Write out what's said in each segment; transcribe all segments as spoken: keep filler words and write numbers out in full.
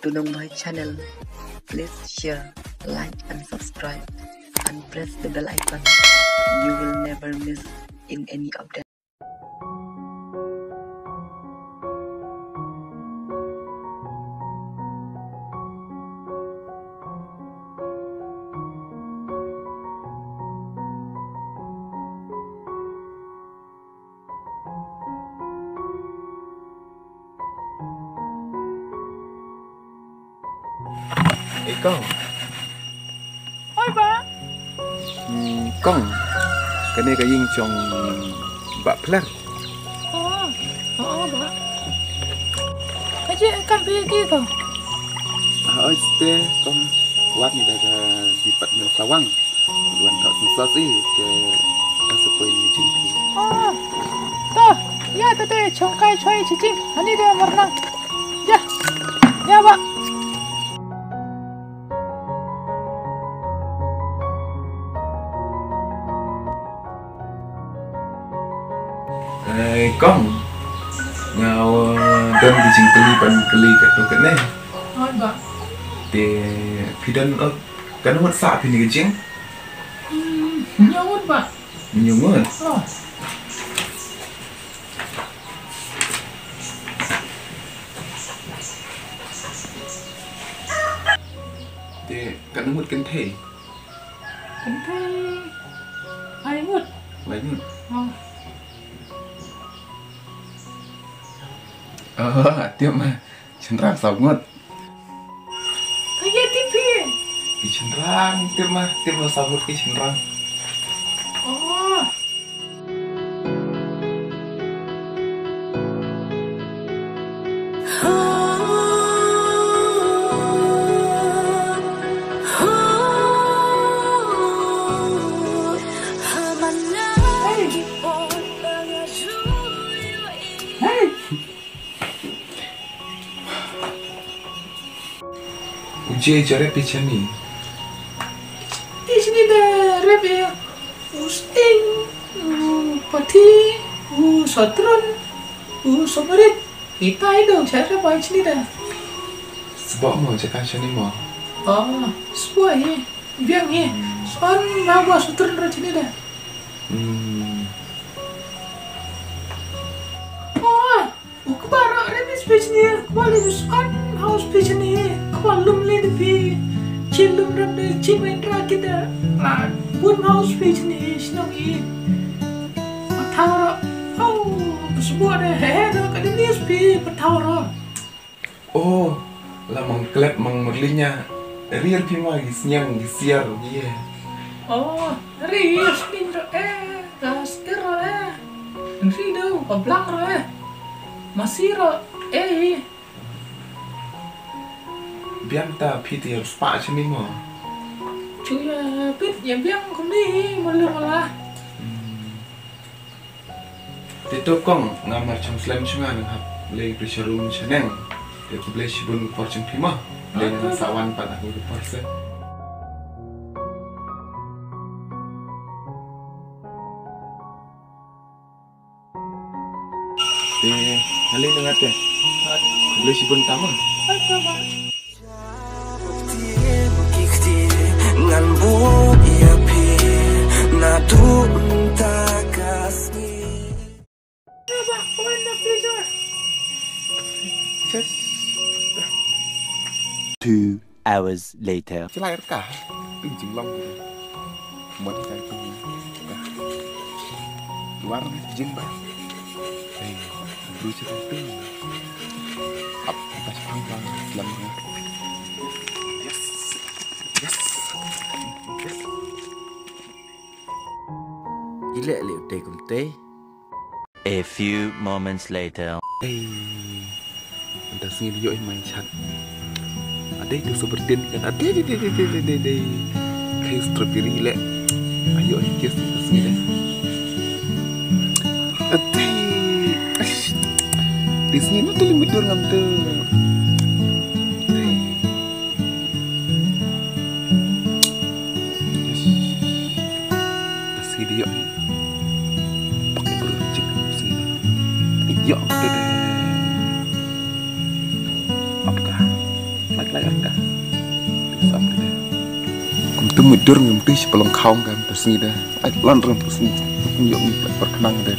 Nong my channel, please share, like and subscribe and press the bell icon. You will never miss in any update. Eh, Kong. Oi, Bah. Hmm, Kong. Kane ka ïing jong Bah Pler. Oh, oh, Bah. Ka je kan pi ki, Kong. Ah, oi, ste, Kong. Wat ni da ka department sawang. Wan ka sensasi ke ka sepoi ni jingki. Ah, to, ïa te te chong kai choi chiching. Ani de marnang. Ïa. Ïa, Bah. Eh, Kong. Nga, uh, don ki jingkylli ban kylli katto katne. Hooid, Bah. Te phi don, uh, katno ngut sah phi ne ka jing? Hmm, hynñiew ngut, Bah. Hynñiew ngut? Oh. Te katno ngut kynthei? Kynthei lai ngut. Lai ngut? Oh. Oh, tip ma. Shynrang saw ngut. Ka ïa tip phi. Ki shynrang, tip ma, tip ma saw ngut ki shynrang. Oh. Hey. Hey. U Jay, jare phi shane? Phi shane da rep ïa u Sting, u Pathi, u Sotron, u Somarit. Ita i dong, jare phi shane da. Sbok mo, jaka shane mo. Oh, sbok hi. Biang hi. Son na ba Sotron ra shane da. Hmm. Oh. U kba ruh re phi shane, kba le u Son ha u shane, kba lum le de phi. Chi lum rem de chi main ra kit de. La bun ha u shane shnong i. Pathaw ruh. Oh, sbok de he he de ka dei ni phi pathaw ruh. Oh, la mang klep mang murlinya. Rier phi ma gi sniang gi siar gi. Oh, rier sniang ruh eh. Ka stir ruh eh. Ri dau ka blang ruh eh. Masi ruh eh. Biang ta phi te ïa spah shane mo. Chu ïa pit ïa biang kumne hi mala mala. Hmm. Te to Kong nga mar chong slem chunga nang hap lei pressure room shaneng. Te khublei shibun por chong phi mo. Lei nang sa wan pat aku por se. Te, ngan leit na nga te. Khublei shibun tang ma. Ngan buh ïa phi naduh mynta ka sngi. Two hours later. Chi lai rka. Pynjinglong. Mon ka pynjing. Luar jing ba. Hey, bru chi tu. Ap, pas pang pang lam. Yes. Yes. Yes. Ile ile utai kumtai. A few moments later. Ei, mynta sngi dei ïoh hi mai chat. Adei tu sepertin kan adei dei dei dei dei dei dei. Kai strawberry le. Ayo hi kias tu sngi dei. Adei. Di sngi no tu limit dur ngam tu. Adei. Yes. Sngi dei ïoh hi. Pakai perut cik sini. Iya, betul deh. Apakah? Mai Kum tu mudur ngam tu si pelong khaung kan tu sini dah. Ai lan rem tu sini. Kum yok ni per kenang dah.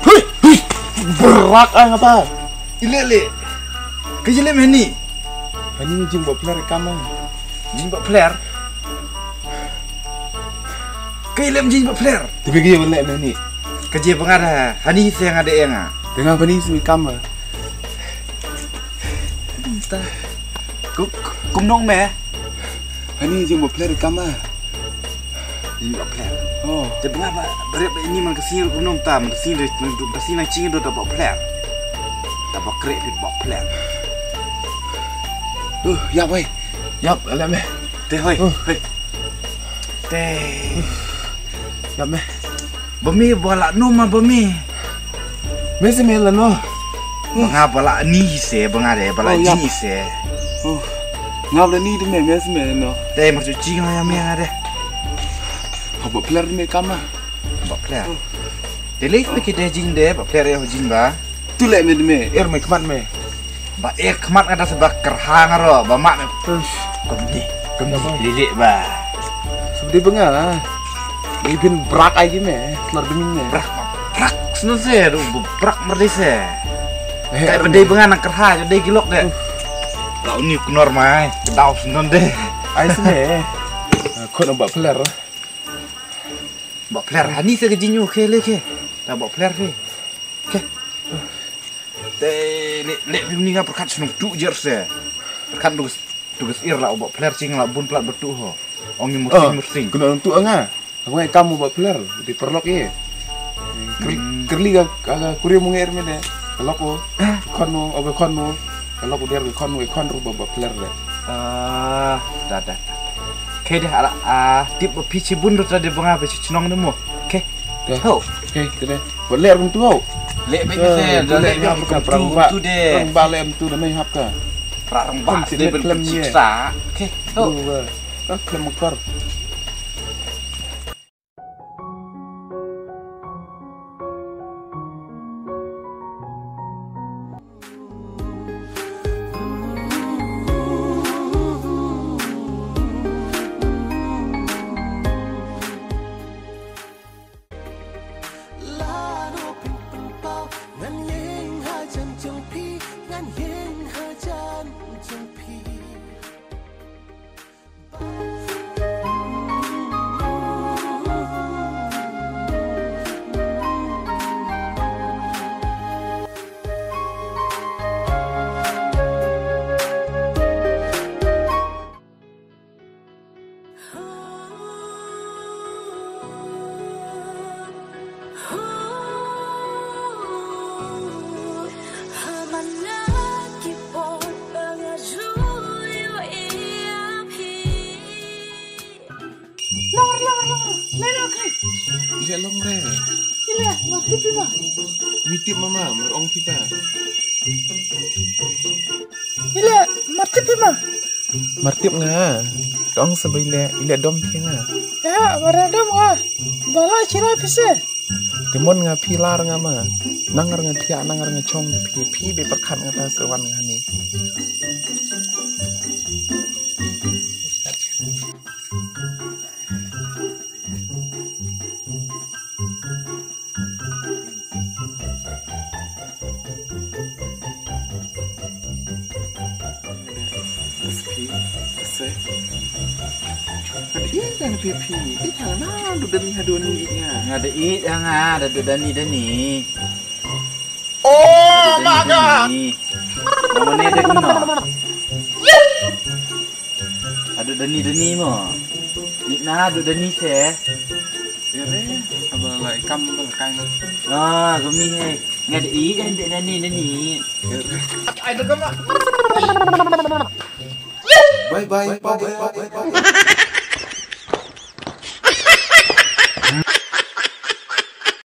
Hui, hui. Brak ah ngata. Ile le. Ke ile meni. Hani jing ba pler kam. Jing ba pler. Ke ile jing ba pler. Tiba ke ile meni. Ke je ba nga da. Hani se nga da nga. Tengah pani simi kam. Ta. Ku-, ku-, kumno me? Hani jing ba pler kam ah. Jing ba pler. Oh. Te ba nga ba, ba rep ini man ka sir kumno ta, man ka sir, man ka sir na jing do da ba pler. Da ba kre pit ba pler. Uh, yap, hoi. Yap, ale me. Te, hoi, uh, hoi. Te. Yap me. Ba me ba la no ma ba me. Me se me la no. Ba nga ba la ni se, ba nga de ba la, oh, yap, ji se. Oh. Nga ba la ni de me, me se me no. Te mar chu ji nga ya me nga de. Ha ba pler me kam ah. Ba pler. Oh. Te le me ki de jing de, ba pler ya jing ba. Tu le me de me, er me khmat me. Ba eh khmat nga da sa ba kyrha nga ro, ba ma me. Ush. Kumne, kumne, lili ba. Sudi ba nga. Ni bin brak ai me, tlor demi me. Brak, brak, snu se, du, brak merdi se. Eh, kai ba dei ba nga nang kyrha, dei gilok de. Uff. Lau ni kunor mai, kedau snu de. Ai sne. Khon ba pler. Ba pler, hani se ke jinyu ke le ke. Da ba pler ke. Ke. Te le, le, le, ni nga perkat seneng tu jer se. Perkat tu ges, tu ges ir la ba pler ching la bun plat betu ho. Ong ni mursing, ah, mursing. Kena tu nga. Apa ngai kamu ba pler di perlok ye. Ker-, hmm, kerli ka, ka, ka kurim ngai er me de. Kelok ko. Ah. Khon mo, obe khon mo. Kelok ko der khon mo, khon ru ba, ba pler de. Ah, da, da, da. Ke de ala, ah, tip ba phi chi bun ru ta de ba nga ba chi chnong de mo. Ke. Ho. Ke, te de. Wat leh rum tu ho. Leh beit, eh, se, da leh rum tu, rum tu de. Rum ba leh rum tu da mai hap ka. Pra rum ba se de ben klem chi sa. Ke. Ho. Ka klem kor. Long re, long re, long re. Leh long re. Ile, ma tip phi ma. Mi tip ma ma, mar ong phi ka. Ile, mar tip phi ma. Mar tip nga. Tong sa ba ile, ile dom phi nga. Ya, mar dom nga. Ba la chira phi se. Te mon nga phi lar nga ma. Nang nga phi, nang nga chong phi, phi be perkhat nga ta sa wan nga ni. Phi, phi. Nga da ïeit da phi, phi. Ïeit ha nga, da dani ha dani ïeit nga. Nga da ïeit ha nga, da dani dani. Oh my God. Dani. Nga mane da kumno. Haduh dani dani mo. Ni na haduh dani se. Ere, aba la ikam ba la kai na. Ah, kami he. Nga da i dan da dani dani. Ere. Ai da kama. Bye bye, bye bye, bye bye.